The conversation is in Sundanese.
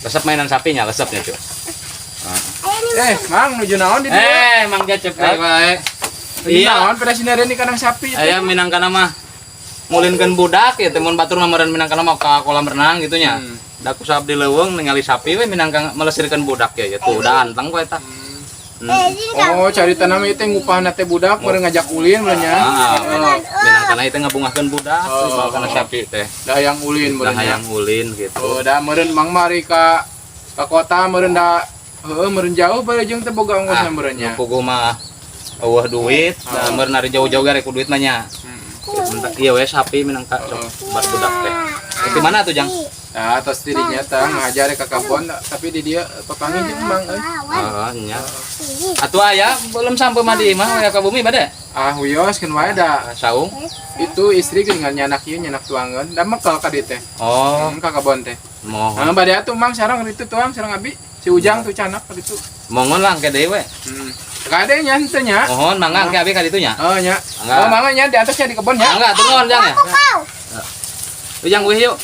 Resep mainan sapinya, resepnya, cuy. Eh, Mang, nuju naon di dieu? Eh, Mang Cecep teh wae. Nuju Iya. naon pada sinarian di kandang sapi teh? Aya minangkana mah ngulinkeun budak ya, mun batur mah meureun minangkana mah ka kolam renang gitu nya. Da ku sabdi leuweung ningali sapi we minangka melesirkeun budak ya, tuh udah anteng ku eta. Oh, cari tanam itu ngupahna teh budak meureun ngajak ulin meureun nya. Ah, minangkana itu ngabungahkeun budak Oh. kana sapi teh. Da hayang ulin Da meureun nya. hayang ulin gitu. Oh, da meureun Mang mari ka kota meureun da heueuh meureun jauh bari jeung teh boga ongkosna meureun nya. Nu puguh mah euweuh duit, da meureun ari jauh-jauh ge ku duit mah nya. Bentar, iya we sapi minangka sok bar budak teh. Di mana tuh, Jang? Nah, tos dirinya tah ngajar ka kabon, tapi di dia papanggih jeung Mang euy. Oh, nya. Atuh aya belum sampai mah di imah aya ka bumi bade. Ah, wios keun wae da. Saung. Itu istri geuningan nyanak ieu nyanak tuangeun da mekel ka dieu teh. Oh, Ka kabon teh. Mohon. Nah, bade atuh Mang sareng itu tuang sareng abi. Si Ujang tuh canak ka ditu. Mohon lah engke deui we. Kade nya henteu nya. Mohon mangga engke abi ka ditu nya. Oh nya. Mangga. Oh mangga nya di atasnya di kebon nya. Mangga turun, Jang ya. Ujang wih yuk.